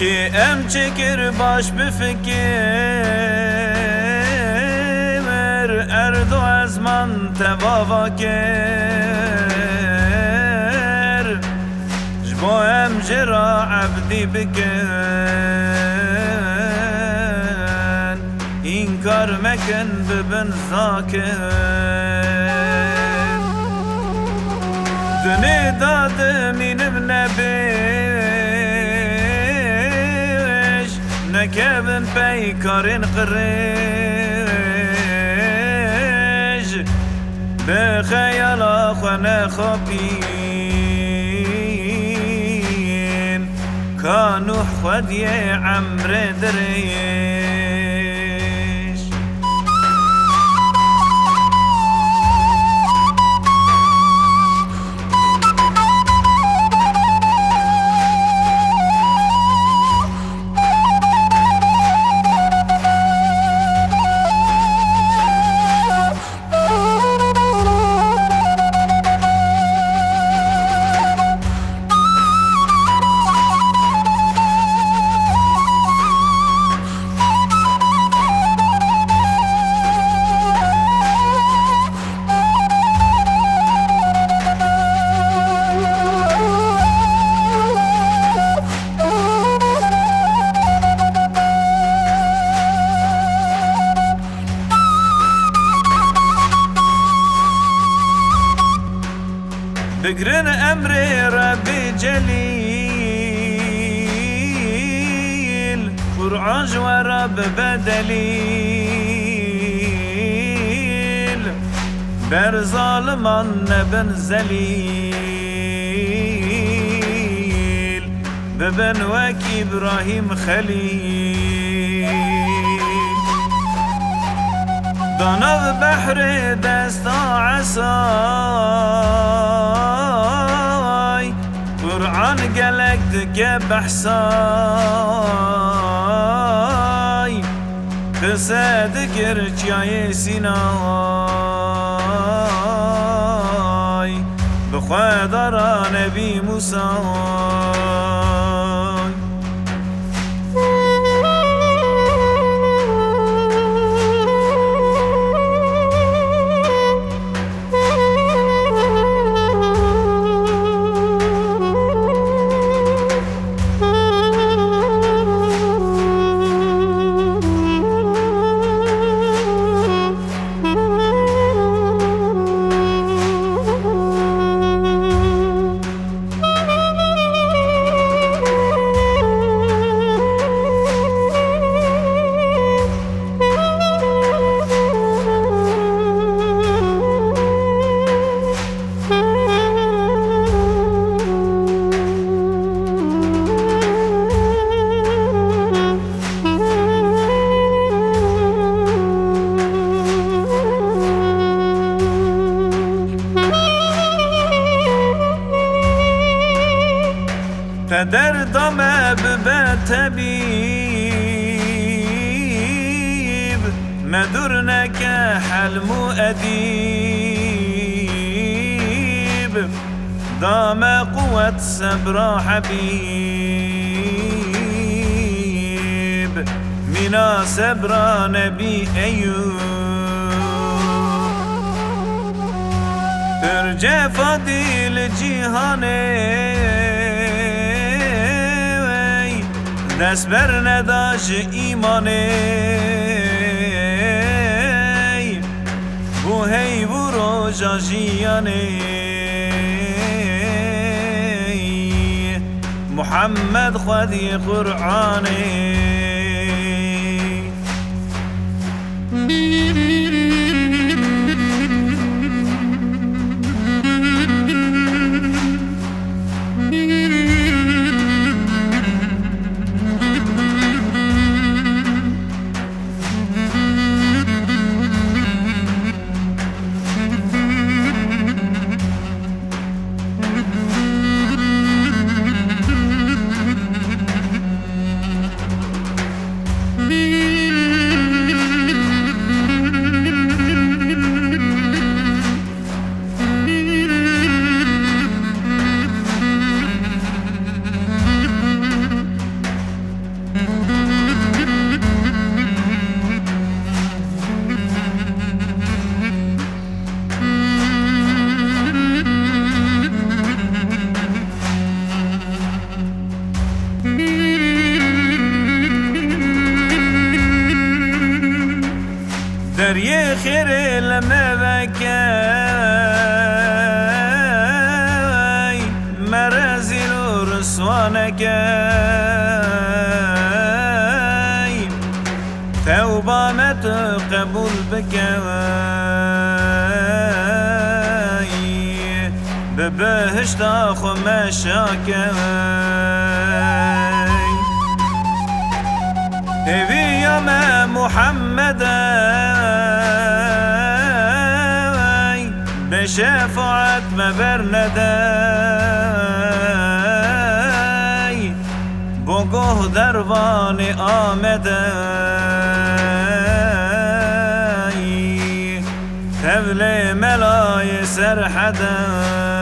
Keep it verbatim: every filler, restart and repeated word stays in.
Em çêkir baş bifikir, erdo ezman tevava kir. Ji bo em jê re ebdî bikin, înkar mekin bibin zakir. Dinê da dimînim nebêj, nekevin peykarên qirêj. Bi xeyala xwe nexapîn, ka Nûh xwediyê emrê dirêj. Bigrin emrê Rebbê Celîl, Qur'an ji we re bibe delîl. Ber zaliman nebin zelîl, bibin wek Îbrahîm Xelîl. Da nav behrê desta esay, Qur'an gelek dike behsay. Qise dikir çiyayê Sînay, bi Xweda re Nebî Mûsay. Qeder da me bibe tebîb, me dûr neke helm û edîb. Da me quwet sebra Hebîb, mîna sebra Nebî Eyûb. Pir cefa dî li cîhanê, dest berneda ji îmanê. Bû heyv û roja jiyanê, Muhammed xwedî Qur'anê. swanekey. Tewba me tu qebûl bikey. Bi bihişta xwe me şakey. Hêviya me Muhammed ey, bi şefaet me bernede. Bo goh dervanê Amedey, tevlê melayê Serhedey.